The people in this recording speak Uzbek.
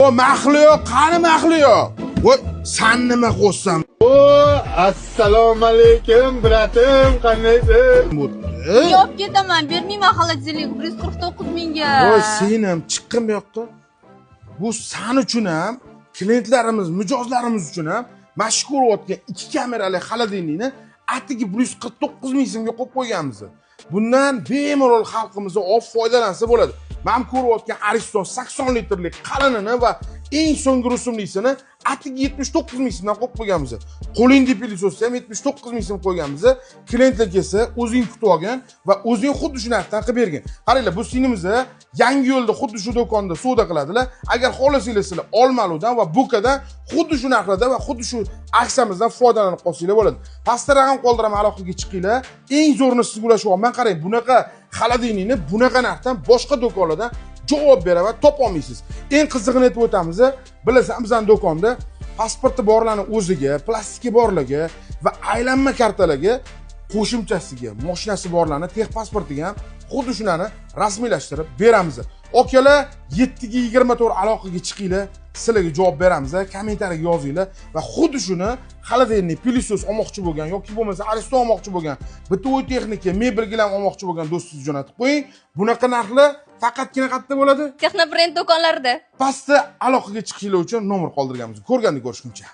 O Mahliyo, qani Mahliyo? Voy, san nima qo'shsam O, assalomu alaykum, братым, qandaysiz? bo'pti? Yopib ketaman, bermayman холодильник 149 mingga. Voy, sen ham chiqqin bu yoqqa. Bu san uchun ham, klientlarimiz, mijozlarimiz uchun ham mana shu ko'rayotgan ikki kamerali холодильник ni atigi 149 ming so'mga qo'yib qo'yganmiz. Bundan bemalol xalqimiz olib foydalansa bo'ladi. Man ko'rayotgan Ariston 80 litrli qalinini va eng so'nggi rusumlisini atigi 79 ming so'mdan qo'yib qo'yganmiz. Qo'lingda пылесос ni ham 79 ming so'm qo'yganmiz. Klientlar kelsa, o'zing kutib olgin va o'zing xuddi shu narxdan qilib bergin. Qaranglar, bu singlimiz Yangi yo'lda xuddi shu do'konda savdo qiladilar. Agar xohlasanglar, sizlar Olmaliqdan va Bo'kadan xuddi shu narxlarda va xuddi shu aksiyamizdan foydalanib qolsanglar bo'ladi. Pastda raqam qoldiraman, aloqaga chiqinglar. Eng zo'rini sizga ulashyapman. Qarang, bunaqa холодильник ni bunaqa narxdan boshqa do'konlardan, javob beraman, topolmaysiz. Eng qizig'ini aytib o'tamiz. Bilasan, bizning do'konda pasporti borlarni o'ziga, plastiki borlarga va aylanma kartalarga qo'shimchasiga mashinasi borlarni texpasportiga ham xuddi shularni rasmiylashtirib beramiz. Akalar, 7 ga 24 aloqaga chiqinglar, sizlarga javob beramiz. Kommentariyaga yozinglar va xuddi shuni холодильник, пылесос olmoqchi bo'lgan yoki bo'lmasa Ariston olmoqchi bo'lgan, бытовой texnika, mebel, gilam olmoqchi bo'lgan do'stingizni jo'natib qo'ying. Bunaqa narxlar faqatgina qayerda bo'ladi? Texnobrend do'konlarida. Pastda aloqaga chiqishinglar uchun nomer qoldirganmiz. Ko'rganda ko'rishguncha.